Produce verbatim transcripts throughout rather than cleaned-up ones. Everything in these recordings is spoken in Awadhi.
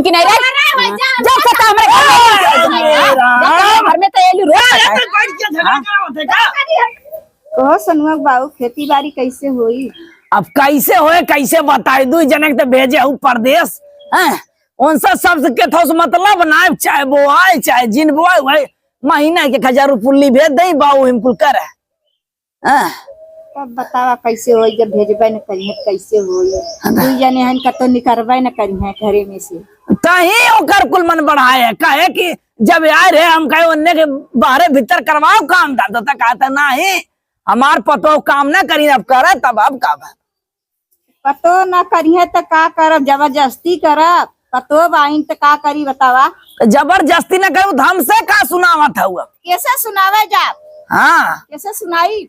कि नहीं रे? अरे, हो जा। जब से तो हमरे घर में, अरे, हाँ? जब से हमरे घर में तो ये लोग रोज ए, आता है। ए, तो बैठ के झगड़ा हाँ? करा होते का? कहो सनुआ बाबू, खेती बाड़ी कैसे होई? अब कैसे होए, कैसे बताई? दुई जने के तो भेजे हूँ परदेस, हैं? उनसे सबसे के थोस मतलब ना, चाहे बोआए, चाहे जिन बोआए, वही महीना के एक हजार रुपुल्ली भेज दई, बाऊ हिम कुल करे। हाँ। तब बतावा कैसे होई, जब भेजबे न करिहे त कैसे होई? हाँ। दुई जने हन, कतो निकरबे न करिहे घरे में से। तही ओकर कुल मन बढ़ाए है, कहे कि जब आए रहे हम कहे ओन्ने के बाहरे भीतर करवाओ काम धंधा, त कहता नहीं, हमार पतो काम ना करी, अब करे तब अब का बा? पतो ना करिहे त का करब, जबरदस्ती करब? पतो बाइन त का करी बतावा? जबरदस्ती ना करू त हमसे का सुनावत हऊ अब? कैसे सुनावे जाब? हाँ। कैसे सुनाई?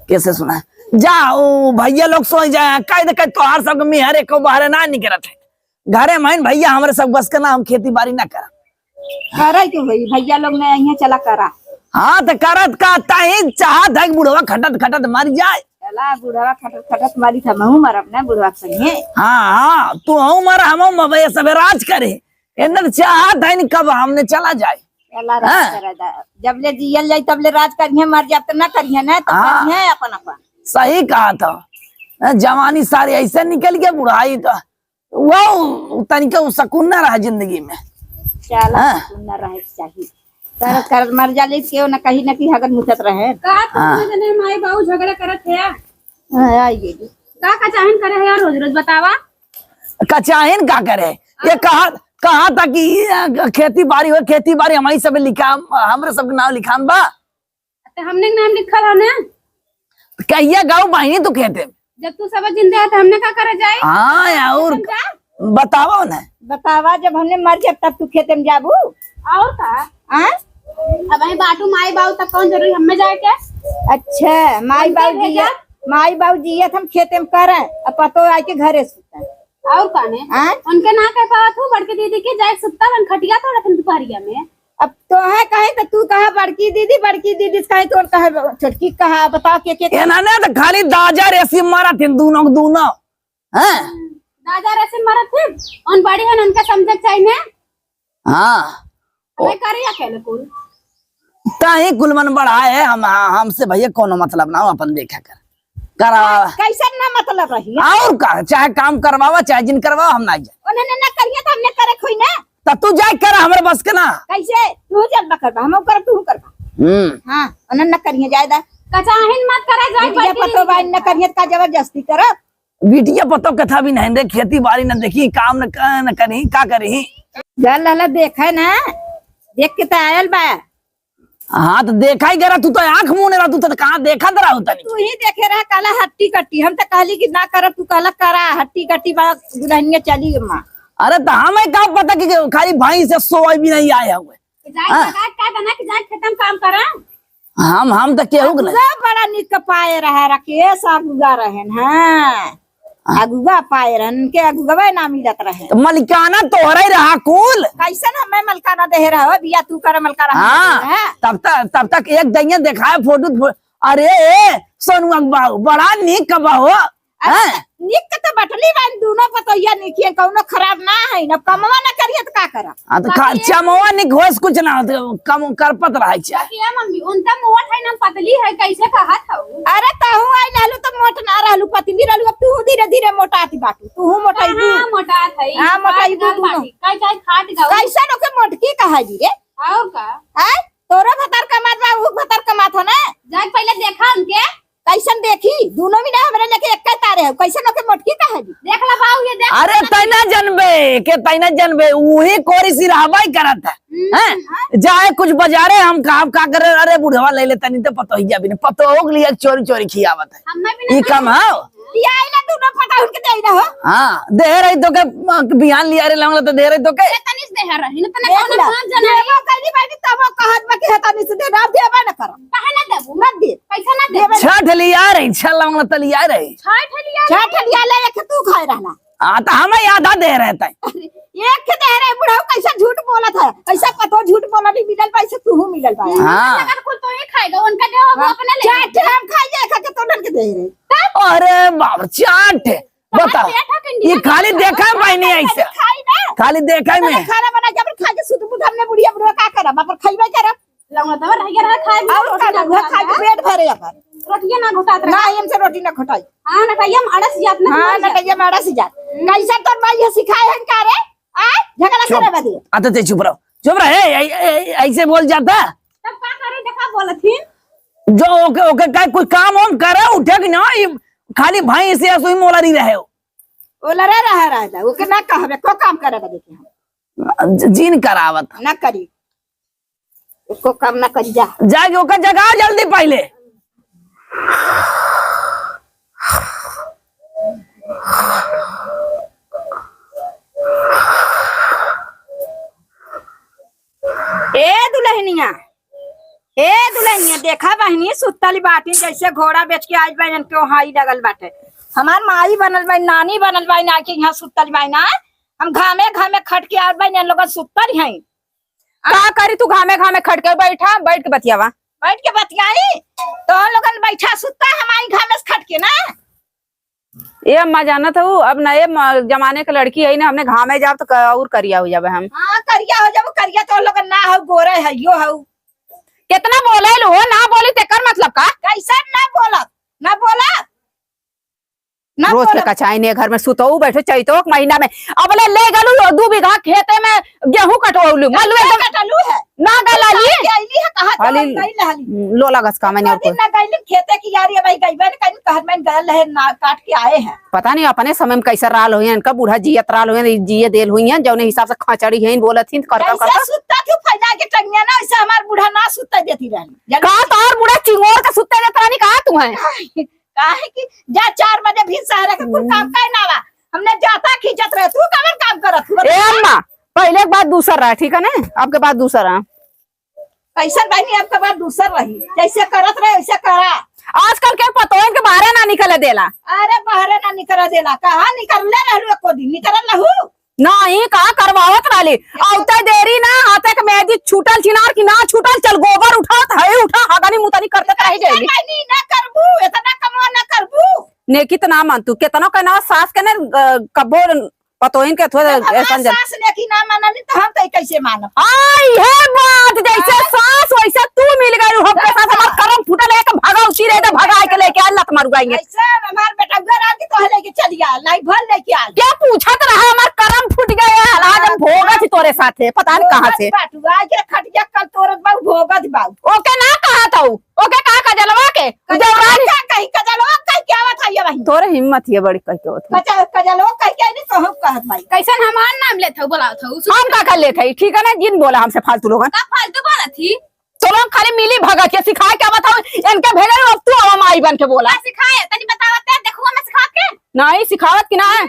कैसे सुनाए? जा, ओ भैया लोग सोई जाए, कह दे, कह तोहार सब मेहर एको बहरे ना निकरत है। घरे में भैया हमरे सब बस के ना, हम खेती बाड़ी ना करब। करे के होई, भैया लोग ने यहाँ चला करा। हाँ, त करत का, तही चाहत है कि बुढ़वा खटत खटत मर जाए। चला, बुढ़वा खटत खटत मरी त हमहू मरब ना बुढ़वा के संगे। हाँ, हाँ, तू हूँ मर, हम मबे सबे राज करे। एन्ने त चाहत है नी कब हमने चला जाए। चला राज हाँ। करा दा। जब ले जियल जाई तब ले राज करिहे, मर जाब त ना करिहे ना, त हाँ। करिहे अपन अपन। सही कहा था। जवानी सारी ऐसे निकल गया, बुढ़ाई तो वो तनिका उ सुकून ना रहा जिंदगी में। चला, हाँ। सुकून ना रहे के चाही। करत करत मर जाले, केहू ना कहीं ना कहीं हगत मुतत रहे। का तू हाँ। दोनों जने माई बाऊ झगड़ा करत है? हाँ, आई गेली। का कचाहिन करे है रोज रोज बतावा? कचाहिन का करे? ये हाँ। कहा, कहा था कि ये खेती बाड़ी हो, खेती बाड़ी हमारी सब लिखा, हमरे सब नाव लिखान बा। त हमने के नाम लिखल है ना? कहिया गाऊ बहिनी तू खेते में? जब तू सब जिंदा है त हमने का करे जाए? हाँ, और समझा? बतावा ना। बतावा, जब हमने मर जाब तब तू खेते में जाबू? और का? हाँ? अब वही बाटू माई बाऊ तक कौन जरूरी हमें जाए के? अच्छा, माई उनके बाऊ भेजा? जियत, माई बाऊ जियत हम खेते में करें, अब पतो आके घरे सुते। और का ने? हाँ? उनके ना कह पावत हूँ, बड़की दीदी के जाए सुता बन खटिया तोड़त हन दुपहरिया में। अब तोहे कहे त तू कहा बड़की दीदी, बड़की दीदी से कहे तो कहे छोटकी कहा, बताओ के, के, के? एना ने त खाली दाजा रेसी मारत हिन दूनो के दूनो। हैं? दाजा रेसी मारत हिन, उन बड़ी हन, उनका समझे के चाहिए ना। हाँ। हमें करे अकेले कुल। ताही कुल मन बढ़ाए है, हम, हमसे भैया कोनो मतलब ना हो, अपन देखा कर। करा। कैसन ना मतलब रही? और का, चाहे काम करवावा, चाहे जिन करवावा, हम ना जाए। उन्होंने ना करिए त हमने करे खोई ना। त तू जाए कर, हमरे बस के ना। कैसे? तू जलवा करबा, हम करब, तू करबा। हम्म। हाँ, उन्होंने ना करिए, जाए दा। कचाहिन मत करा, जाए बिटिया पतो बाई ना करिए, का जबरदस्ती करब? बिटिया पतो कथा भी नहीं दे, खेती बाड़ी न देखी, काम न क-, न करी, का करी? गल लला देखे ना, देख के त आयल बा। हाँ, त देखा ही करा, तू त आँख मुने रहा, तू त कहाँ देखत रहा तनी? तू ही देखे रहा, काला हट्टी कट्टी। हम त कहली कि ना कर, तू कहला करा, हट्टी कट्टी बा, दुल्हनिया चली अम्मा। अरे, त हमें का पता कि खाली भाई से सोए भी नहीं आए हुए। जाए हाँ। जगह का दना कि जाए खेतम काम करा। हम, हम त केहू के नहीं। अगुआ बड़ा निक पाए रहे, राकेश अगुआ रहन, हाँ। हाँ। अगुआ पाए रहन, उनके अगुआ ना मिलत रहे। त मलिकाना तोहरे रहा कुल। कैसन हमें मलिकाना देहे रहा हो, बिया तू कर मलिकाना हाँ, देहे रहा। तब तक, तब तक एक दइया देखाए फोटो, फो-, अरे ए, सोनुआ के बाबू, बड़ा निक बा हो। अरे, हैं? निक त बटली बा, दूनो पतोहिया निक है, कौनो खराब ना है, अब कमवा ना करिए त का करब? हाँ, त बाकी खा-, ये चमवा निक होस कुछ ना होत, कम करपत रहे छे। बाकी ये मम्मी, उनका मोट है ना पतली है, कैसे कहत हऊ? अरे, तहू आई रहलू त मोट ना रहलू, पतली रहलू, अब तू धीरे धीरे मोटाती बाटू, तू मोटाई कहाँ मोटात है? हाँ, मोटाई बात दूनो। बाटी, काहे, काहे खाट गऊ? कैसन ओके मोटकी कहा जी रे? और का? हैं? तोरो भतार कमात बा, ऊ भतार कमात हो ना? जाके पहले देखा उनके। कैसन देखी? दूनो भी ना हमरे लेके एक्के तारे है। कैसन ओके मोटकी कहे दी? देख ला बाऊ, ये देख अरे ला। तैना जनबे, के तैना जनबे, उही कोरी सिरहबाई करत है। हम्म। हैं? हाँ। जाए कुछ बजारे, हम का, हम का करे, अरे बुढ़वा ले ले तनी त पतोहिया भी नहीं, पतोह के लिए चोरी चोरी खियावत है। हमें भी ई ना काम है। लिया आइला दूनो फटा उनके दे रहो। हाँ, दे रही तो के, बिहान लिया रे लाऊंगा तो दे रही तो के। ये तनी से दे रही, न तने देख कौनो ला, काम जाना है। देबो कैली बाटी तबो कहत बा कि हतानी से दे, ना देबा न करब। काहे ना देबू? ना दे। पैसा ना देबू। देबे छठ लिया रही, छह लाऊंगा तो लिया रही। छठ लिया छठ लिया ले, एक तू खाए रहला। हाँ, तो हमें आधा दे रहे थे। अरे, एक के दे रहे, बुढ़ऊ कैसे झूठ बोलत है? कैसे पतो झूठ बोला भी मिलल बा, ऐसे तू मिलल बा। हाँ। अगर कुल तो ही खाएगा, उनका दे, वो हाँ। अपने ले। चार ठे हम खाई जाए, खा के तो उनके दे रहे। अरे बाप रे, चार ठे। तो बताओ, पेट है कि ये नहीं? खाली देखा बहनी ऐसे। खाई ना। खाली देखे में। खाना बना के अपन खा के सुत बुध, हमने बुढ़िया बुढ़वा का करब, अपन खइबे करब। लौंगा तब रह गया रहा खाए में, और रोटी का ना लौंगा खा के पेट भरे अपन। रोटियां ना घोटात रहा। ना, इनसे रोटी ना घोटाई। हाँ, नटैया में अड़स जात ना हाँ, बोल जात। नटैया में अड़स जात। हम्म। कैसे तोर माई ये सिखाए हैं का रे? आ? झगड़ा चुप। करे बदे। आ तो ते चुप रहो। चुप रहो। ए, ए, ए, ऐसे बोल जाता? तब का करे, देखा बोलत ही। जो ओके, ओके का कोई काम वाम करे, उठे कि ना, ये खाली भाई से ऐसे ही मोला नहीं रहे हो। ओला रे रहा रहा था, ओके ना कहबे, को काम करे बदे के हम। ज-, जीन करावत। ना करी। एको काम ना करी, जा। जाके ओकर जगह जल्दी पहिले। ए दुलहिनिया, ए दुलहिनिया, देखा बहिनी, सुतल बाटी जैसे घोड़ा बेच के आज बहन के ओहाई लगल बाटे। हमार माई बनल बाई, नानी बनल बाई, ना कि यहाँ सुतल बाई ना। हम घामे घामे खट के आज बहन लोग सुतल हैं। का करी तू घामे घामे खट के? बैठा, बैठ के बतियावा। बैठ के बतियाई? तो हम लोगन बैठा सुता है, हम आई घामे से खट के ना। ए अम्मा, जानत हऊ, अब नए म-, जमाने के लड़की है ना, हमने घामे जाब तो क-, और करिया हो जाबे हम। हाँ, करिया हो जाबो, करिया तो लोगन ना हो, गोरे है, यो हो। कितना बोले लो हो, ना बोली तेकर मतलब का? कैसे ना बोलब, ना बोलब। ना रोज के बोला। कचाई ने घर में सुतऊ बैठे चैतो के महीना में। अबले ले गलू दू बीघा खेते में गेहूं कटवलू। मलुए कैसे एकदम कटलू है? ना गलाली। के अइली है, कहाँ खाली चल गइल हली? लोला घसका मैंने और दिन कोई। ना गइल खेते की यारी, भाई गइबे न कहीं, कहत मैंने गल है, ना काट के आए हैं। पता नहीं अपने समय में कैसे राल हुई है, इनका बूढ़ा जियत राल हुई है, जिए देल हुई है, जौने हिसाब से खचड़ी है, बोलत ही, करता कैसे करता। सुत्ता थी फैला के टंगिया ना, वैसे हमार बूढ़ा ना सुत्ता देती रहनी। का तोर बूढ़ा चिंगोर के सुत्ता देत रहनी, कहा तू है? काहे कि जा चार बजे भी सहरे के कुल काम हम्म। काहे ना बा? हमने जाता खींचत रहे, तू कवन काम करत तू? ए अम्मा, पहिले के बात दूसर रहा, ठीक है ना? अब के बात दूसर रहा। कैसन बहनी, अब के बात दूसर रही, जैसे करत रहे वैसे करा। आजकल के पतोहन के बाहरे ना निकले देला। अरे बाहरे ना निकले देला, कहाँ निकलले रहलू एको दिन? निकलल रहू? नाही, का करवावत रहली? अउते देरी ना, हाथे के मेहंदी छूटल छिनार की ना छूटल, चल गोबर उठावत है, उठा, हगनी मुतनी करते रह कैसे जाएगी। बहनी ना करबू, इतना कमवा ना करबू। नेकी त ना मान तू, केतनो के ना सास के ने, अ, कब्बो पतोहिन के थोड़ा जब हमार ऐसन जन सास नेकी ना मानली त हम तो कैसे मानब? आई है बात, जैसे हाँ। सास वैसे तू मिल गई, हमके साथ हमार करम फूटल है, एक भगौती रहे तो भगाए के लेके आ, लत मारू गाएंगे। ऐसे हमार बेटा घर आके तोहे लेके चली आ, नहीं भल लेके आ। क्या पूछत रहा, हमार करम फूट गया है, आज हम हाँ, भोगत ही तोरे साथे, पता नहीं कहाँ से। बाटू, आज के खटिया कल तोरत बाऊ, भोगत बाऊ। ओके ना कहा था उ, ओके कहा कजलवा के, उ कजलवा देवरानी। का कही, कजलवा का क्या बात है ये भाई? तोरे हिम्मत ये बड़ी कह के होत है। कजल-, कजलवा कह के नहीं तो हम कहत भाई। कैसन हमार नाम लेत हऊ, बोलावत हऊ? हम का कर लेत हई, ठीक है ना, जिन बोला हमसे फालतू लोगन। का फालतू बोलत ही? चलो, हम खाली मिली भगत के सिखाए, क्या बताओ, इनके भेजे अब तू अब माई बन के बोला। का सिखाए? तनी बतावत है, देखो मैं सिखा के। नहीं, सिखावत कि ना? हम्म।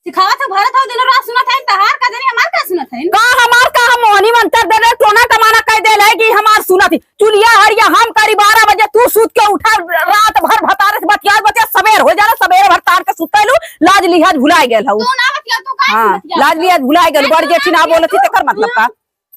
सिखावत है, भरत हो, दिनों रात सुनत है, तहार का जनी हमार का सुनत है? का हमार का, हम मोहनी मंत्र दे दे, टोना टमाना कह दे ले कि हमार सुनत है। चुलिया हरिया हम करी, बारह बजे तू सूत के उठा, रात भर भतारे से बतियात बतियात सबेर हो जाला, सबेर भर तार के सुतैलू, लाज लिहाज भुलाए गेल हऊ। तू ना बतिया, तू का हाँ, बतिया? लाज लिहाज भुलाए गेल, बड़ जेठी ना बोलत ही, तेकर मतलब का?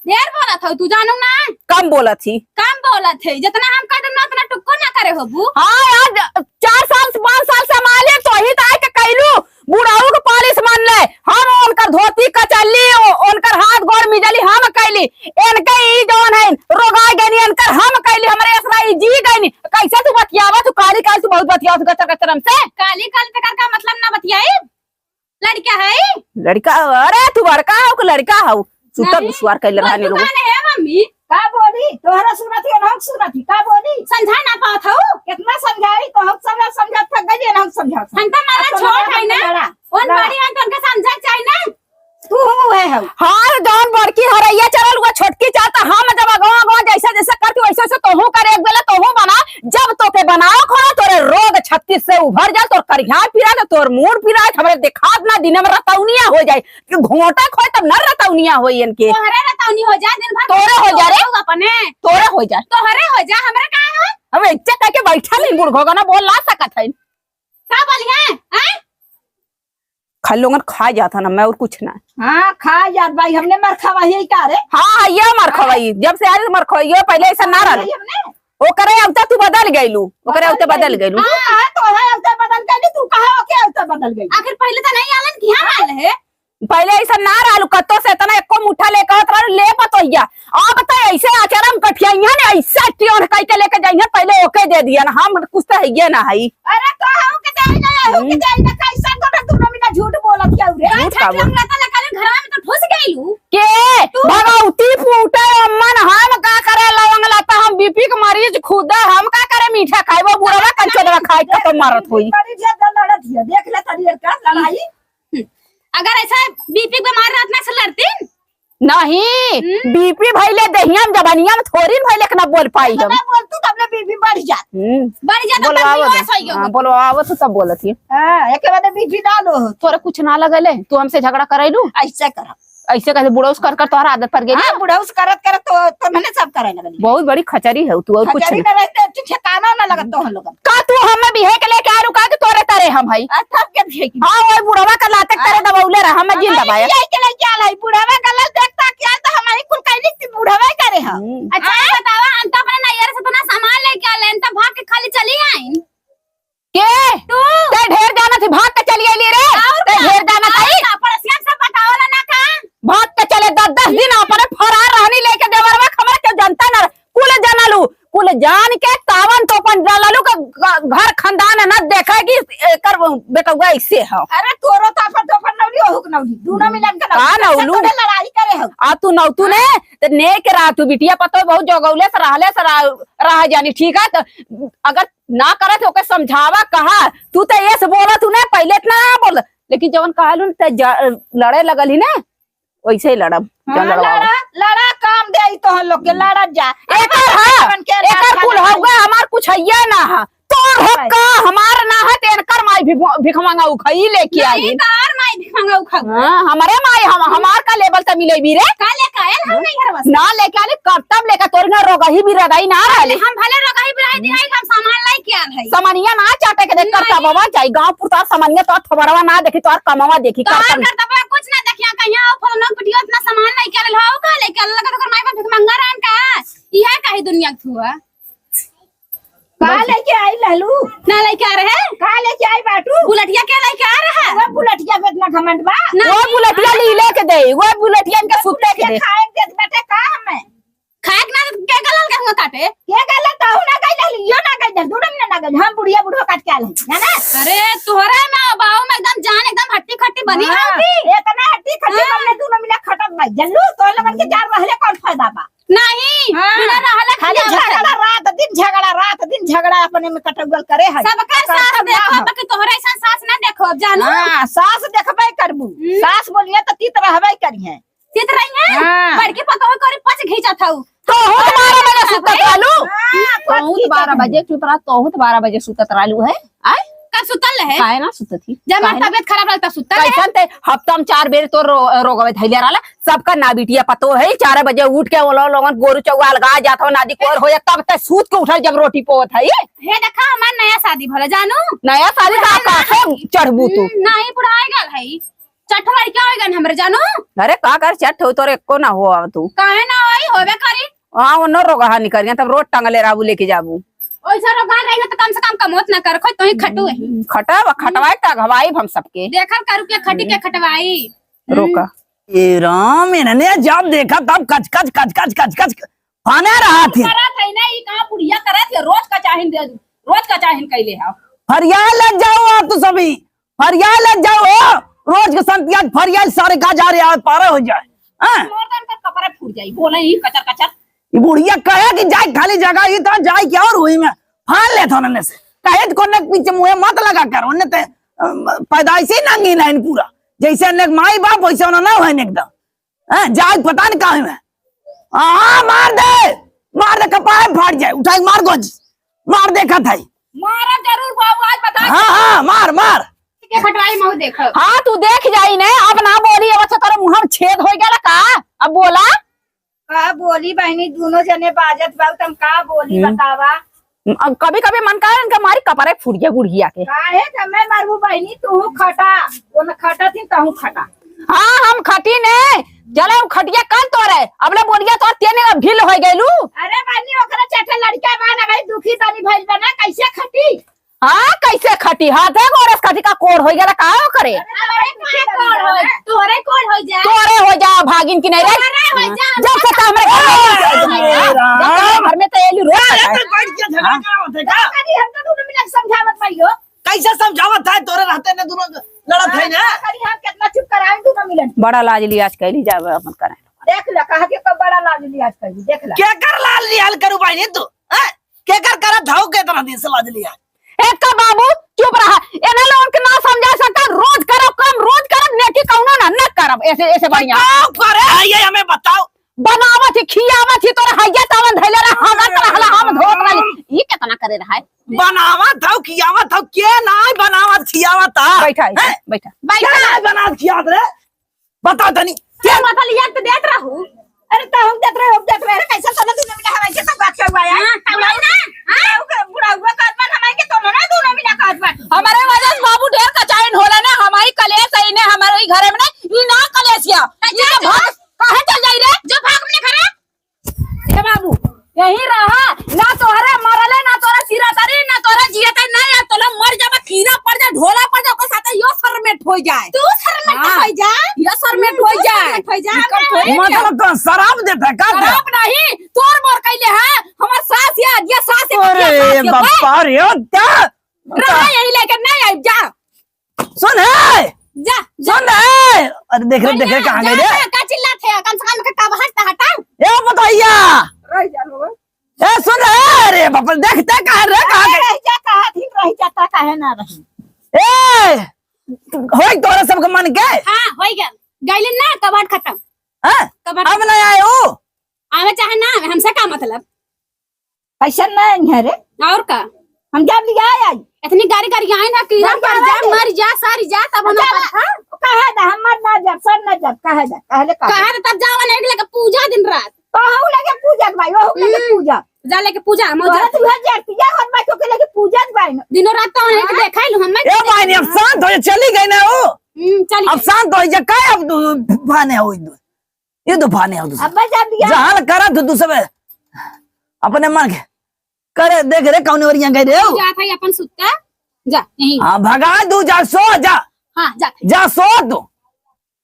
ढेर बोलत हऊ तू, जानू ना? कम बोलत ही। कम बोलत है, जितना हम कह देम ना, उतना टुक्को ना करे होबू। हाँ यार, चार साल से, पाँच साल से हम आले, तो ही तो आके कैलू, बुढ़ऊ के पालिश मान ले, हम उनकर धोती कचली, ओ-, उनकर हाथ गोड़ मिजली, हम कैली, इनके ई जौन है, रोगाई गनी, इनकर हम कैली, हमरे असरा ई जी गनी। कैसे तू बतियावा, तू काली काल, तू बहुत बतियावा, तू गचर गचर हमसे। काली काल तेकर का मतलब ना बतियाई? लड़का है? लड़का, अरे तू बड़का हऊ कि लड़का हऊ? सुतर नहीं, दुसवार कैले वो रहने लोग। दुकान है मम्मी। का बोली? तोहरा सुनत ही, अनहक सुनत ही। का बोली? समझा ना पात हऊ? कितना समझाई, तो हम समझा, समझा थक गई, अनहक समझा। हम तो मारा अब तो छोट लगा है ना। लड़ा। ओन लड़ा। बड़ी है तो उनका समझा चाहिए ना। तू हऊ है हऊ। हाँ, जौन बड़की हरैया चलल, वो छोटकी चलता। हम जब अगवा, अगवा जैसे, जैसे करती, वैसे, वैसे तोहू करे, एक बेला तोहू बना। जब तोके बनाओ खोना, तोरे रोग छत्तीस से उभर जाए, तोर करिहा पिरा जाए, तोर मूड़ पिरा जाए, हमरे देखात ना, दिन में रतौनिया हो जाए। कि घोंटा खोए तब न रतौनिया होई इनके। तोहरे रतौनी हो जा, दिन भर तोरे हो जा रे। तू अपने। तोरे हो जा। तोहरे हो जा, हमरे काहे हो? अब इज्जत करके बैठल है, बूढ़ घोगना बोल ना सकत है। का बोली है? हैं? खाली लोगन खा जात है ना, मैं और कुछ ना। हाँ, खा जात भाई, हमने मार खवाई है का रे? हाँ, हाँ, ये मार खवाई, जब से आ रही मार खवाई, ये पहले ऐसा ना रहल। खवाई हमने। ओकरे अब तक तू बदल गइलू, ओकरे अब तक बदल गइलू। तू कहा तोहरे अब तक बदल गइलू, तू कहा ओके अब तक बदल गइलू। आखिर पहले तो नहीं आलन कि हम आल है। पहिले ऐसा ना रहलू, कत्तो से इतना एको मुट्ठा लेके आवत रहलू, ले पतोहिया। अब तो ऐसे अचरम कठियाइहन, ऐसे टियोन कई के लेके जाइहन, पहिले ओके दे दिहन, हम कुछ तो हइये ना हई। अरे तो हम के दे ना, हम के हम्म। दे ना, कैसा तो ना तू ना बिना झूठ बोलत क्या रे? झूठ का बोल? लगा लगा ले घरवा में तो ठुस गइलू। के? तू। भगवती फूटे अम्मन, हम का करे लवंग लता, हम बीपी के मरीज खुद, हम का करे मीठा खाए, वो बुढ़वा कंचोदवा खाए का तो मारत होई। मरीज है, लड़त है, देख ले तनी का लड़ाई। हम्म। अगर ऐसा बीपी के बीमार रहत ना से लड़तीन? नहीं, हम्म। बीपी भइले देहिया में, जबनिया में थोड़ी न भइले के ना बोल पाई हम। ना बोल तू, तब ले बीपी बढ़ जात। हम्म। बढ़ जात, तब बोलवावो बीपी ना। सही हो। हाँ, बोलवावो तो तब बोलत ही। हाँ, एके बार बीपी डालो। तोरे कुछ ना लगले, तू हमसे झगड़ा करैलू? ऐसे कर। ऐसे कहते बुढ़ौस कर कर तोहरा आदत पड़ गई हाँ, ना? बुढ़ौस करत करत तो, तो मैंने सब करे लगली। बहुत बड़ी खचरी है तू, और कुछ खचरी नहीं। ना रहते, ठिकाना ना लगत तो हम लोग। का तू हमें बिहे के लेके आलू का कि तोरे तरे हम हई? आ, तब के बिहे की? हाँ, वो बुढ़वा का लाते के तरे हाँ। दबौले रहा, हम जिन अरे, दबाया। ये के लेके आला है, बुढ़वा का लाल देखता क्या तो हम ही कुल कहली कि बुढ़वा ही करे हम। हम्म। अच्छा, हाँ? ये बतावा, हम तो अपने नैयर से इतना सामान लेके आले, हम तो भाग के खाली चली आइन। के? तू? ते ढेर जानत ही, भाग के चली आइली रे। और ते का? ढेर जानत और ही। का? पड़ोसिया से बतावला ना का? भाग के चले, दस दस दिन अपने फरार रहनी लेके देवरवा, खबर के जनता ना कुल जानलू, कुल जान के तावन तो अपन डाललू के घ-, घर खानदान न देखे कि एकर बेटउआ ऐसे ह। अरे तोरो तो अपन, तो अपन नौली, ओहू के नौली, दूनो मिलन के का नौली। नौलू? तोरे लड़ाई करे हो। आ तू नौतू ने, त नेक रहा तू, बिटिया पतो बहुत जोगौले से रहले से रह, रह जानी, ठीक है? त अगर ना करे तो ओके समझावा, कहा, तू त ये से बोला, तू ने पहले इतना ना बोल, लेकिन जवन कहलू न, त जा-, लड़े लगल ही ना, वैसे ही लड़ब, हाँ, जौन लड़वावा। लड़ा, लड़ा, काम दे आई तोहन लोग के, लड़त जा। एकर, हाँ, बन के एकर कुल हउवे, हमार कुछ हइये ना है। तोर हो का, हमार ना है, त एनकर माई भिख-, भिखमंगा उखई लेके आई। नहीं, तोर माई भिखमंगा उखा। हाँ, हमरे माई, हम, हमार का लेबल त मिले भी रे। का लेके आयल हम नहीं घर बस? ना लेके आली, करतब लेके तोर घर रोगही भी रदाई ना रहले। हम भले रोगही भी रह दिहाई, हम सामान लेके आयल है। समनिया ना चाटे के देख, नहीं। करतबवा जाई, गाँव पुरता समनिया तो थबड़वा ना देखी, तोर कमवा देखी, तोर करतब। करतबवा कुछ ना देखिया, कहिया ओ फलना बिटिया इतना सामान लेके आयल हो, का लेके आयल? लगा तो ओकर माई बाप भिखमंगा रहन का? इहे कही दुनिया के थुआ। का लेके आई लहलू? ना लेके आ रहे? का लेके आई बाटू? बुलेटिया के लेके आ रहा? वो बुलेटिया पे इतना घमंड बा? ना, वो ना। बुलेटिया ली लेके दे, वो बुलेटिया इनके सुते के दे। खाए के देत बाटे का हमें? खाए के ना, के गलल के हुआ काटे? के गलल, तहू ना गइल, यो ना गइल, दूनो में ना गइल। हम बुढ़िया बुढ़वा काट के आल हई, जाना? अरे, तोहरे में बाऊ में एकदम जान एकदम हट्टी खट्टी बनी हाँ, रहती। इतना हट्टी खट्टी हाँ। बनले दूनो मिला खटत भाई। जल्लू, तोहरे लगन के जान रहले कौन फायदा बा? नहीं, हाँ, बिना रहले खाली खियावत है। झगड़ा, रात दिन झगड़ा, रात दिन झगड़ा अपने में कटौगल करे है। सबका सास देखो, बाकी तोहरे ऐसा सास ना देखो, जानू। हाँ, सास देखबे करबू। हम्म। सास बोलिए तो तीत रहबे करिहे। तीत रही है? हाँ। बड़की पतोह करी पच घींचत हऊ। तोहू तो बारह बजे सुतत रहलू। हाँ, तोहू तो बारह बजे चुप रहा, तोहू तो बारह बजे सुतत रहलू है। आय? का सुतल रहे? काहे ना सुतत ही? जब हमार काहे ना? तबियत खराब रहल, तब सुतल रहे। कैसन ते हफ्ता में चार बेर तो रो-, रोगवे धैले रहला। सबका ना बिटिया पतो है, चार बजे उठ के वो लोगन गोरू चौवा अलगा जात हो, नादी कोर हो, तब ते सूत के उठल जब रोटी पोत है। हे देखा, हमार नया शादी भला जानू। नया शादी का बुढ़ाई आकाशे गल है। चढ़बू तू। हम्म, नहीं, बुढ़ाई गल है। चटवरिका होइ गन हमरे जानू। अरे का कर चट हो, तोरे एको ना हो आव तू। काहे ना होई, होबे करी। हाँ, ओनो रोगहा निकल गया, तब रोज टंगले रहबू, लेके जाबू। ओइसा रोगहा रही तो कम से कम कमोत ना कर, खोज तोही खटू है। खटब, खटवाई त अघवाई हम सबके। देखल करू के खटी के खटवाई। रोका। ए राम, इन्हने जब देखा तब कच कच, कच कच, कच कच फाने रहा थे। करत है ना, ई कहाँ बुढ़िया करत है, रोज का चाहिन दे दू, रोज का चाहिन कैले है। फरिया लग जाओ आप तो सभी। फरियाल जाओ हो, रोज के संतिया फरियाल सारे का जा रहे हैं, पारा हो जाए। हाँ? तोर दन का कपड़ा फूट जाई, बोले ही कचर कचर। ये बुढ़िया कहे कि जाए खाली जगह ही तो जाए क्या और हुई में फाल ले था उन्होंने से। कहे तो कोने के पीछे मुँह मत लगा कर, उन्हें ते, अम, पैदाइश ही नंगी लाइन पूरा। जैसे अनेक माई बाप वैसे उन्होंने ना हुए एकदम। हैं, जाए पता नहीं कहाँ में। हाँ, मार दे, मार दे, कपार फाट जाए, उठा के मार गोजी, मार देखा था। मारा जरूर बाबू, आज बता। हाँ, हाँ, मार, मार। के खटवाई मऊ देखो। हाँ, तू देख जाई ने, अब ना बोली, अब अच्छा तोरे मुँह में छेद हो गया का? अब बोला। का बोली बहनी, दोनों जने बाजत बा, तुम का बोली हम्म। बतावा? अब कभी-कभी मन करे इनके मारी कपरे फूट जाए बुढ़िया के। काहे के मैं मारबू बहिनी, तू खटा, ओने खटा थी, तहू खटा। हाँ, हम खटी ने, चले हम खटिया कल तोरे, अबले बोलिया तोर तेने अब ढील होई गइलू। अरे बहिनी, ओकरा चार ठे लड़का बा ना भाई, दुखी तनी भइल बा ना, कैसे खटी? हाँ, कैसे खटी? हाथे गोड़े से खटी का कोढ़ होइ गया का ओकरे? अरे, तोरे का कोढ़ होइ? तोरे कोढ़ होइ जा। तोरे होइ जा, भागिन की नहीं रे। तोरे होइ जा। जब से तो हमरे घर में, अरे जब से राम। घर में तो एली रोज अरे, खाता है। तो बैठ के झगड़ा हाँ। करावत है का? अरे, हम तो दोनों मिनट समझावत भाई हो। कैसे समझावत है? तोरे रहते ने दोनों लड़त है ना। अरे, हम कितना चुप कराए दोनों मिनट। बड़ा लाज लिहाज कैली जावे अपन करे। देख ले, कहा के कब बड़ा लाज लिहाज कैली, देख ले। केकर लाज लिहाज करू बहिनी तू? हैं? केकर करत हौ के इतना दिन से लाज लिहाज? एक तो बाबू चुप रहा, एने लोगन के ना समझा सकता, रोज करब काम, रोज करब, नेकी कौनो ना, न करब, ऐसे, ऐसे बढ़िया। का करे है ये हमें बताओ। बनावत ही, खियावत ही, तोरा हैया तावन धैले रहा, हगत रहला, हम धोत रहली। ई केतना करे रहा है? बनावत हौ, खियावत हौ, के नाई बनावत, खियावत है? बैठा, हैं? बैठा। के नाई बनावत, खियावत रे? बता तनी। क्या बदल याद तो देत रहू? अरे तो हम देत रहे, हम देत रहे, अरे कैसे साला तूने बेटा हमारे के तो बात हुआ है? हाँ, तो भाई ना, हाँ? बुढ़ाऊ का, बुढ़ाऊ का कर्मन हमारे के तो ना दोनों मिला काट बात। हमारे वजह से बाबू ढेर कचाइन होला ना, हमारी कलेश है ने, हमारे ही घरे में ना, ई ना कलेश या। अच्छा, ई तो तो भाग, काहे चल जाई रे? जो भाग अपने घरे। ए बाबू, यही रहा, ना तोहरे मरले, ना तोहरे सिरतरी, ना तोहरे जियते, ना यार, तोला मर जाबा, कीड़ा पड़ जाए, ढोला पड़ जाए, ओकर साथे यो शर्मेट हो जाए। तू शर्मेट हाँ। हो जा। यो शर्मेट हो तू जाए। शर्मेट हो जा, इनकर हमरा थोड़ी हो। मतलब तो शराब देता है का? शराब नहीं, तोर मोर कैले है, हमर सास या, ये सास या, अरे ये सास या, बापा रे, क्या? रहा यही लेके नहीं आई, जा। सुन है। जा, जा। सुन है। अरे देख रे, देख रे, बढ़िया, कहाँ जा, गई रे? जा, का चिल्लात है? कम से कम के कब हट, हटा। ए बताइया। रह जा लोगन। ए सुन रे, अरे बाप रे, देखते कहाँ रे, कहाँ अरे गई? रह जा, कहाँ थी, रह जाता, काहे ना रही? ए, होई तोरा सबके मन के? हाँ, होई गल। गइले ना, कबाड़ खत्म। हाँ? कबाड़ अब ना आए हो? आवे चाहे ना आवे, हमसे का मतलब? कैसन नहीं है रे? और का? हम जब लिया आई। इतनी गारी गारी आई ना, कीड़ा मर पड़ जा, जा, मर जा, सर जा, तब हम जा अपन, ना। हाँ? कहे ना, हम मर ना जब, सर ना जब, कहे ना, कहले का? कहे तो तब जावा नहीं लगे पूजा दिन रात। तो हम लगे पूजा भाई, ओहू लगे हम्म। पूजा। जा लेके पूजा, हम तोहरा जाते। तू है जरतिया होत भाई, तो के लगे पूजा भाई ना। दिनों रात तो उन्हें हाँ? देखा ही लो, हम ए भाई, अब शांत हो जा, चली गई ना वो। हम्म, चली अब गई। शांत हो जा, काय अब तू भाने हो इधर? ये तो भाने हो दूसरे। अब्बा जा दिया। जहाँ करा तू, तू सब अपने मन के करे। देख रे, कौन ओरिया गए रे हो? जा भाई अपन सुत्ता, जा यहीं। हाँ, भगा तू, जा सो, जा। हाँ, जा। जा सो तू।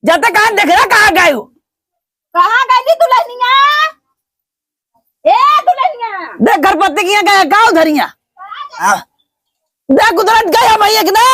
जाते कहाँ देख रहा, कहाँ गए हो? कहाँ गई दुल्हनिया? ए दुल्हनिया। देख घर पत्ती किया गया, का उधरिया? हाँ। देख कुदरत गया भाई एक ना।